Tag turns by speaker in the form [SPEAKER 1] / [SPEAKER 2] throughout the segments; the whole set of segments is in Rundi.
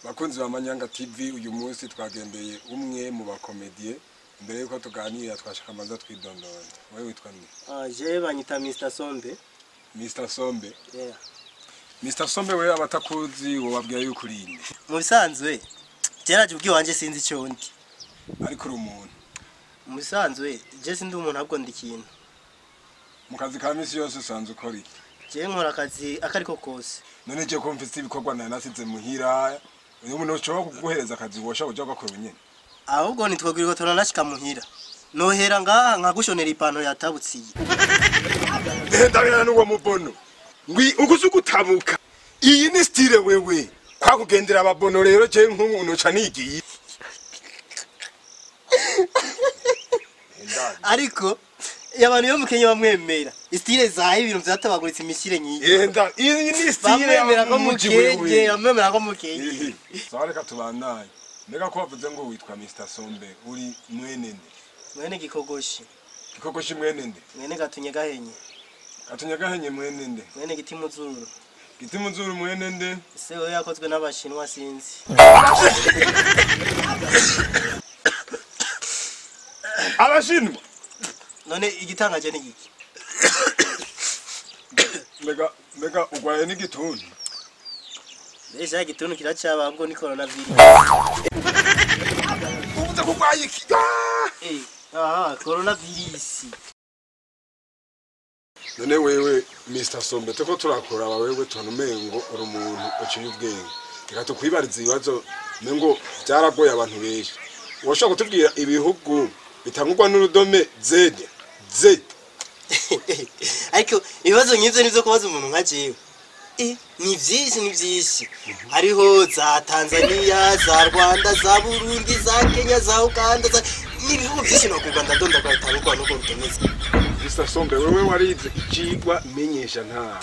[SPEAKER 1] Bakunzi ba Manyanga TV, uyu munsi twagendeye umwe mu bakomedie. Mbere yuko tuganira twashaka manza twidondora. Wewe witwa nde?
[SPEAKER 2] Je banyita Mr Sombe.
[SPEAKER 1] Mr Sombe.
[SPEAKER 2] Yeah.
[SPEAKER 1] Mr Sombe, wewe abatakuzi wobabwira yuko uri nde?
[SPEAKER 2] Mu bisanzwe jeraje ubwiwanje sinzi icyo ndi.
[SPEAKER 1] Ariko uri umuntu.
[SPEAKER 2] Mu bisanzwe je sindi umuntu, ahubwo ndi ikintu.
[SPEAKER 1] Mu kazi ka misi yose usanzwe ukora iki?
[SPEAKER 2] Je nkora akazi akariko kose.
[SPEAKER 1] None je ko mfise ibikorwa nari nasize muhira, uyu muntu ushobora kuguhereza akazi wosha uja ugakora nyene?
[SPEAKER 2] Ahubwo nitwogirwa turanashika muhira. Nohera ngaha nkagushonera ipantaro yatabutsiye.
[SPEAKER 1] Ndabona n'uwo mubono. Ngwi ukuze gutabuka. Iyi ni style wewe. Kwa kugendera ababono rero je nk'umuntu ca nigiye.
[SPEAKER 2] Ariko abantu yo mu Kenya bamwemera. Style zahe ibintu vyatabaguritse imishire nyiye.
[SPEAKER 1] Yenda iyi ni style
[SPEAKER 2] Bamwemera ko mu Kenya, bamwemera ko mu Kenya.
[SPEAKER 1] Sawa, reka tubandanye. Mbega ko wavuze ngo witwa Mr Sombe, uri mwene nde?
[SPEAKER 2] Mwene Gikogoshi.
[SPEAKER 1] Gikogoshi mwene nde?
[SPEAKER 2] Mwene Gatunye Gahenye.
[SPEAKER 1] Gatunye Gahenye mwene nde?
[SPEAKER 2] Mwene Gitimuzuru.
[SPEAKER 1] Gitimuzuru mwene nde?
[SPEAKER 2] Se we yakozwe n'Abashinwa sinzi.
[SPEAKER 1] Abashinwa?
[SPEAKER 2] None igitangaje ni giki?
[SPEAKER 1] Mbega ugwaye n'igituntu?
[SPEAKER 2] Mbese igituntu kiracaba, ahubwo ni coronavirus.
[SPEAKER 1] Ubuze ko ugwaye iki?
[SPEAKER 2] Eh, aha, coronavirus.
[SPEAKER 1] None wewe Mr Sombe, tuko turakora wewe tubona umengo uri umuntu uciye ubwenge. Reka tukwibarize ibibazo mengo byaragoye abantu benshi. Woshobora kutubwira ibihugu bitangurwa n'urudome Z? Z.
[SPEAKER 2] Ariko ibibazo nk'ivyo nivyo kubaza umuntu nka jewe. Ni vyinshi, ni vyinshi. Hariho za Tanzania, za Rwanda, za Burundi, za Kenya, za Uganda, za n'ibihugu vyinshi nokuvuga ndadonda kwa bitangurwa n'urwo rudome Z.
[SPEAKER 1] Mr Sombe, wewe warize icigwa menyesha ntara.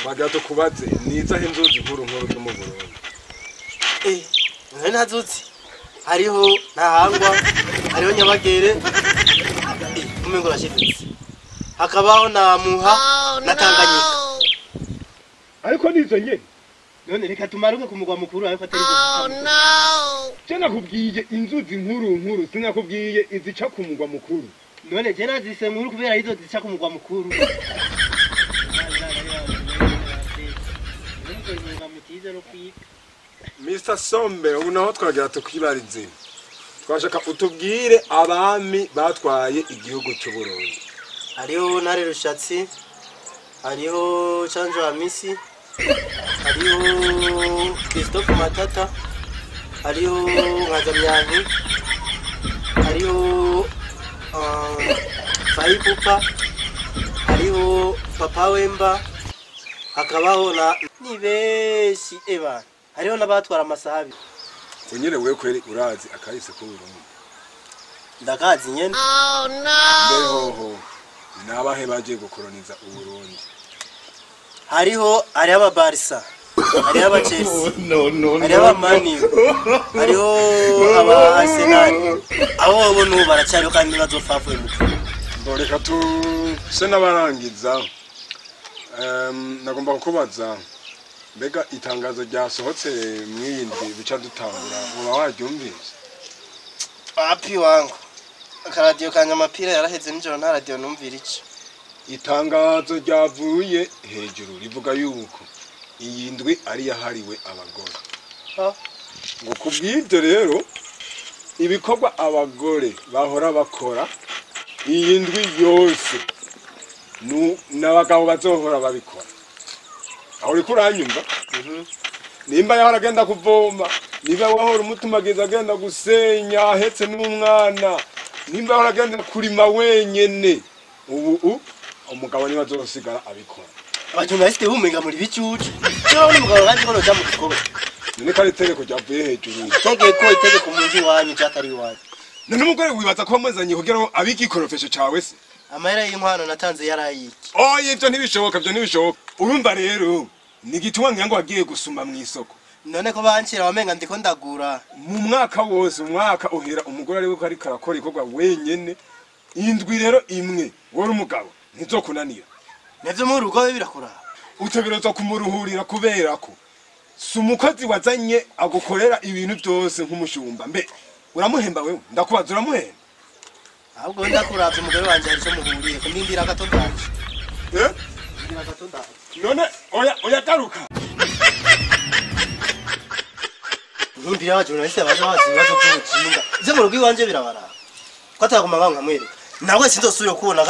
[SPEAKER 1] Wagira tukubaze nizahe inzuzi nkuru nkuru zo mu Burundi?
[SPEAKER 2] None ntazuzi. Hariho Ntahangwa, hariho Nyabagere, umengo urashidutse. Hakabaho na Muha na Tanganyika.
[SPEAKER 1] Ariko nizo nyene.
[SPEAKER 2] None reka tumaruke ku mugwa mukuru ariko atari
[SPEAKER 3] Oh no!
[SPEAKER 1] Je nakubwiye inzuzi nkuru nkuru, sinakubwiye izica ku mugwa mukuru.
[SPEAKER 2] None je nazise nkuru kubera izo zica ku mugwa mukuru.
[SPEAKER 1] Mr Sombe, ubu naho twagira tukwibarize. Twashaka utubwire abami batwaye igihugu cy'u Burundi.
[SPEAKER 2] Hariho Ntare Rushatsi, hariho Canjo Hamisi, hariho Christophe Matata, hariho Nkazamyangi, hariho Faipupa, hariho Papa Wemba, hakabaho na ni benshi eba. Hariho n'abatwara amasahabi.
[SPEAKER 1] Unyere wewe kweri urazi akahise ku Burundi?
[SPEAKER 2] Ndakazi nyene.
[SPEAKER 3] Oh no!
[SPEAKER 1] Mbere hoho nabahe bagiye gukoloniza Uburundi?
[SPEAKER 2] Hariho aba Barca, hariho aba Chelsea,
[SPEAKER 1] No, no,
[SPEAKER 2] hariho aba Man U, hariho aba Arsenal. Abo bo n'ubu baracyariho kandi bazopfa bavuye mu kibuga.
[SPEAKER 1] Reka tuse n'abarangiza. Nagomba kukubaza, mbega itangazo ryasohotse mw'iyi ndwi bica dutangura, uba waryumvise?
[SPEAKER 2] Wapi wangu, akaradiyo kanje amapira yaraheze nijoro, nta radiyo numvira ico.
[SPEAKER 1] Itangazo ryavuye hejuru rivuga yuko iyi ndwi ari yahariwe abagore. Ngo kubw'ibyo rero ibikorwa abagore bahora bakora iyi ndwi yose n'abagabo bazohora babikora. Aho uriko uranyumva? Nimba yahora agenda kuvoma, nimba wahora umutumagiza agenda gusenya ahetse n'umwana, nimba yahora agenda kurima wenyene, ubu umugabo niwe azosigara abikora.
[SPEAKER 2] Abajournaliste bumenga muri bicucu. Cyo uri mugabo kandi ko noja mu gikorwa.
[SPEAKER 1] None ko ari itegeko ryavuye hejuru?
[SPEAKER 2] Itegeko mu nzu iwanyu cyatari iwanyu.
[SPEAKER 1] None umugore wibaza ko wamuzanye kugira ngo abike ikorofesho cawe se?
[SPEAKER 2] Amahera y'inkwano natanze yarayiki.
[SPEAKER 1] Oya, ivyo ntibishoboka, ivyo ntibishoboka. Urumva rero ni igituma ngira ngo wagiye gusuma mw'isoko.
[SPEAKER 2] None ko bancira wamenga ndiko ndagura.
[SPEAKER 1] Mu mwaka wose, umwaka uhera umugore ari we ariko arakora ikorwa wenyene. Indwi rero imwe wori umugabo ntizokunanira.
[SPEAKER 2] Navyo mu rugo birakora.
[SPEAKER 1] Utegerezwa kumuruhurira kubera ko Si umukozi wazanye agukorera ibintu byose nk'umushumba? Mbe uramuhemba wewe? Ndakubaza, uramuhemba?
[SPEAKER 2] Ahubwo ndakuravye, umugore wanje hari ico muhuriye ko. Ndindira gato, ndaje.
[SPEAKER 1] Eh?
[SPEAKER 2] Ndindira gato, ndaje.
[SPEAKER 1] None oya, oya, garuka.
[SPEAKER 2] Ntimbira abajournaliste baza bazi ibibazo by'ubujinga. Ivyo mu rugo iwanje birabaraba ko ataguma ngaho nkamwereka nawe, sinzosubira kubona.